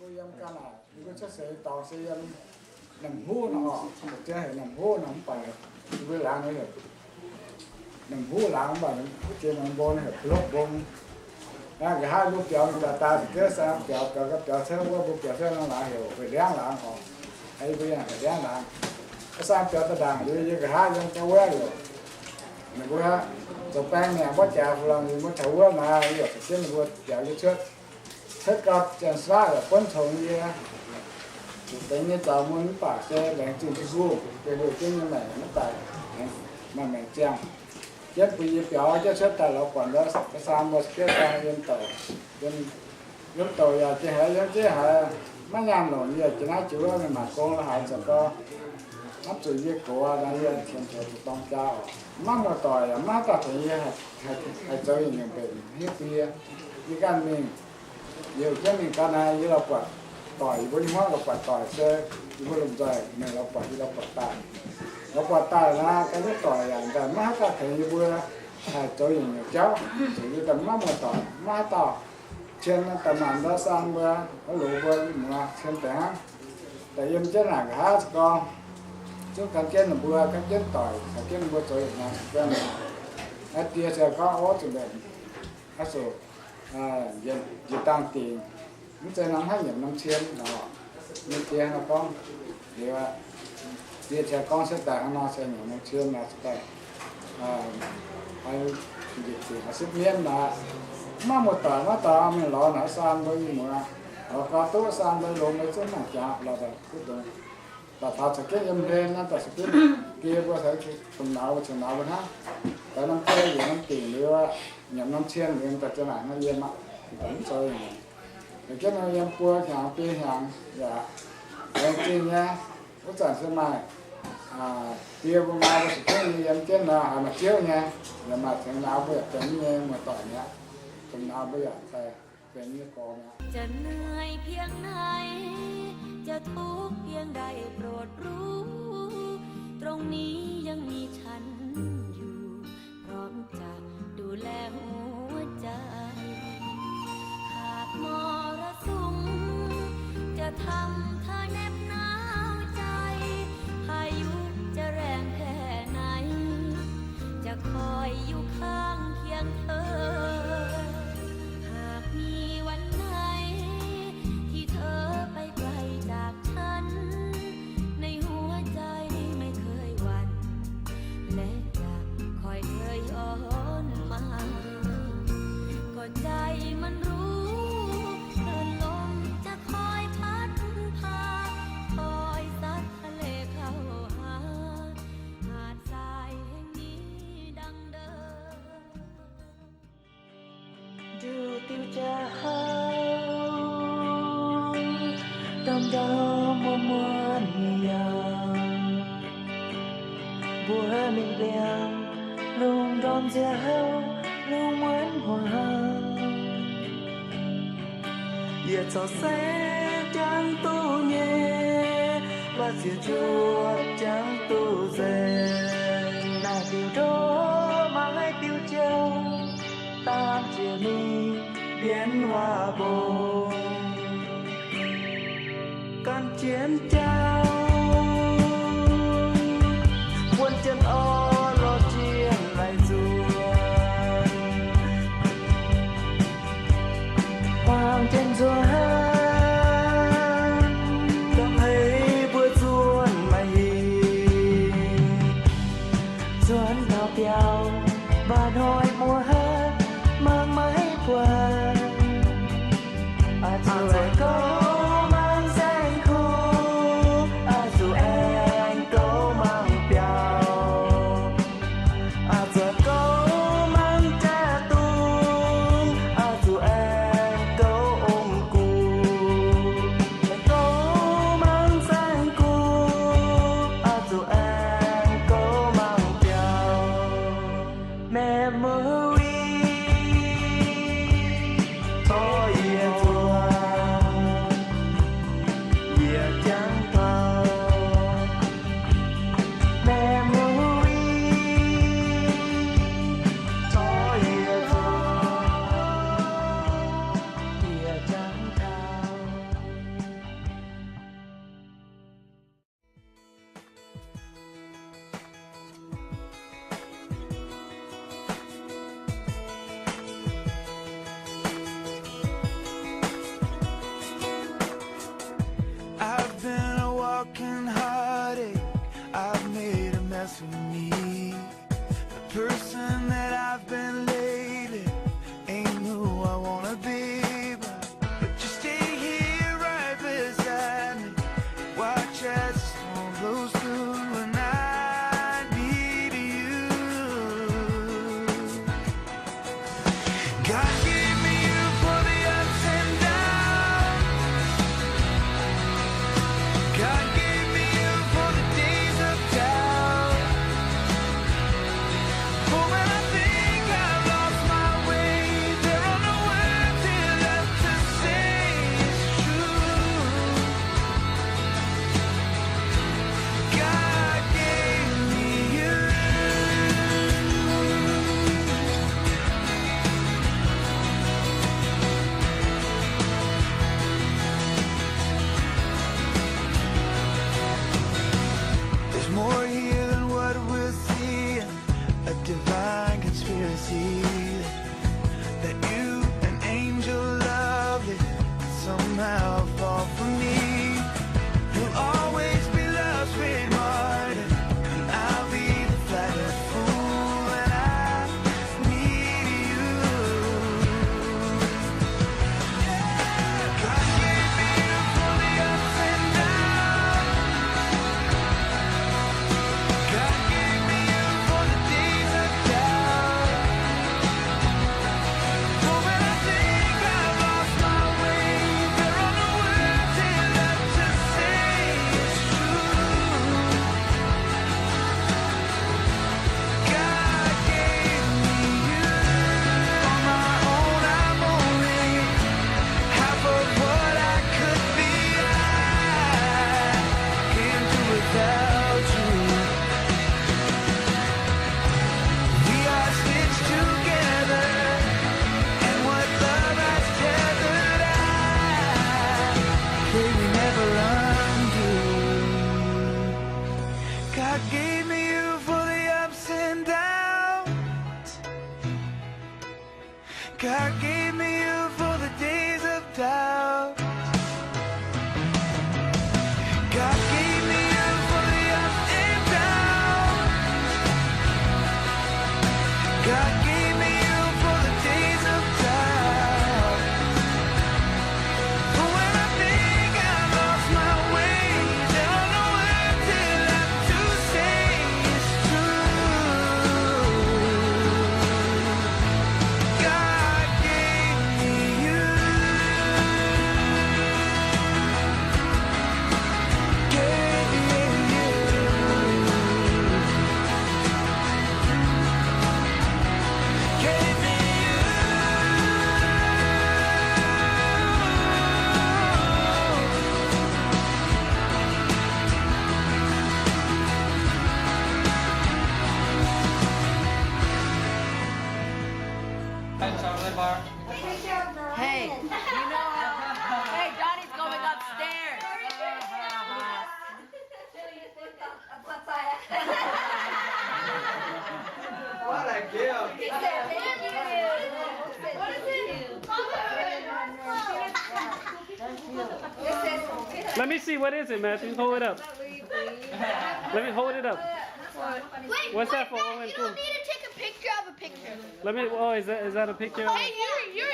Yiem ga'naaiv ninh mbuo cuotv seix dorngx se yiem Namh Huv nor, mbuo heuc Namh Huv nor, mv baac ninh mbuo laangz heuc Namh Huv laangz, mv baac jiex norm mbong heuc Ba'lopv Mbong. Naaiv nqa'haav mbuo biaux daaih daaih ziouc sai biaux, biaux gau biaux cuotv wuov, mbuo biaux cuotv norm laangz heuc Hueic Ndiangv laangz oc. Yie mbuo yangh Hueic Ndiangv laangz, sai biaux daaih ndaangc liuz, yie nqa'haav yiem gau wuov liuz, ninh mbuo zoux baeng mi'aqv, mbuo jaax fu lorngh, ninh mbuo taux wuov naaic, yie yaac caux jienv ninh mbuo biaux yie cuotv. Cuotv gau, Janx-Saav yaac buonv congx yie, zuqc dengx nyei zaux mun mv baac se laengz zingh Tin-Hungh, Tin-Hungh jienv nyei maengc mv baac maaih maengc ziangh jienv bun yie biaux jienv cuotv daaih lorz buatc ndau, ga'saan mbuo za'gengh daaih yiem douc, yiem douc yaac jiex haaix yiem jiex haaix, maiv nyaanh longc, yie jiex naaiv jiex wuov mingh mangc gong la'haaix zoux gau, hnamv zuqc yie gox naaiv, yie qiemx zoux zuqc dorng jaa oc. Maiv muoz-doic yaac maiv dauh tengx yie haih zoux yietc nyungc mbenc hiuv bun yie. Yie ganh mingh, yie heuc jienv mingh gau naaiv, yie la'buatc doic, yie mbuo nyei hmuangv la'buatc doic se yie mbuo lomh nzoih mingh la'buatc, yie la'buatc daaih. La'buatc daaih naaiv, ga'ndiev doic yaac nzauh, maiv haaix dauh tengx yie mbuo haih zoux yietc nyungc jauv, zuqc yie daaih maiv muoz-doic, maiv haaix dauh cien daaih maanc ndau saan mbuo, loz mbuo muoz cien deix hnangv. Daaih yiem jienv naaic nqa'haav za'gengh zungv gan jienv ninh mbuo, gan jienv doic, gan jienv ninh mbuo zoux yietc nyungc jauv. Aa, die ziouc gorngv, ov, zuqc mbenc, aa, zuqc njiec dangh dingc, mv zeiz norm hnangv nyiemc norm cien nor. Ninh die hnangv nor gorngv, liuz, die ziouc gorngv se daaih hnangv nor se nyiemc norm cien nor, se daaih njiec dingc sipv mienv nor. Maiv muoz-doic maiv daaih mingh lorz naaiv saan mbuo nyei muoz, lorz gau duqv saan mbuo longx mbuo zungv mangc jaax lorz daaih duqv dongz. Daaih taux caux jienv yiem hlen naaiv, daaih caux jienv die mbuo caux domh nauz mbuo, caux nauz mbuo hnangv, daaih norm die njiec norm dingc liuz, nyiemc norm cien liuz, daaih ziouc naaic hnangv yiem aqv, daaih mv zoux. Caux jienv nor yiem buo hnyangx biei hnyangx yaac laengz zingh nyei. Wuov zanc se maaih die mbuo, maa mbuo caux jienv yiem jienv nor, haiz maaih ziouv nyei, yaac maaih tengx nauz mbuo yaac benx nyei muoz-doic mi'aqv. Domh nauz mbuo yaac daaih benx nyei gorx mi'aqv. จะเหนื่อยเพียงไหน จะทุกข์เพียงใดโปรดรู้ ตรงนี้ยังมีฉันอยู่ พร้อมจะดูแลหัวใจ หากมรสุม จะทำเธอเหน็บหนาวใจ พายุจะแรงแค่ไหน จะคอยอยู่ข้างเคียงเธอ หากมีวันไหน ที่เธอไปไกลจากฉัน ในหัวใจไม่เคยหวั่น และจะคอยเธอย้อนมา ก็ใจมันรู้ คลื่นลมจะคอยพัดพา คอยซัดทะเลเข้าหา หาดทรายแห่งนี้ดังเดิม Duqv diuh jauv haaix, ndorm ndorm muonz muonz nyei yaac, mbuo mingh liangx lungh ndorm nziaauc lungh muonz muonz. Yietc corc se jangx duqv nyei, maaih ziex juoqv jangx duqv nzengc. Naaic diuh ndoqv maiv diuh jauv, daanh jiex mingh mbienx waac mbong. Gan jienv jauv, wuonv jienv orv lorz jienv maiv nzuonx. Huaang jienv nzuonx, dongh heix mbuo nzuonx maiv hingh. Nzuonx taux biaux, mbaac hnoi muoz mangc maiv buatc. Aa zuqc gorngv mangc saeng-kuv, Let me see, what is it, Matthew? Hold it up. Let me hold it up. Wait, what's that for? Wait, Owen, you don't need to take a picture of a picture. Let me, oh, is that, is that a picture? Hey, you're, you're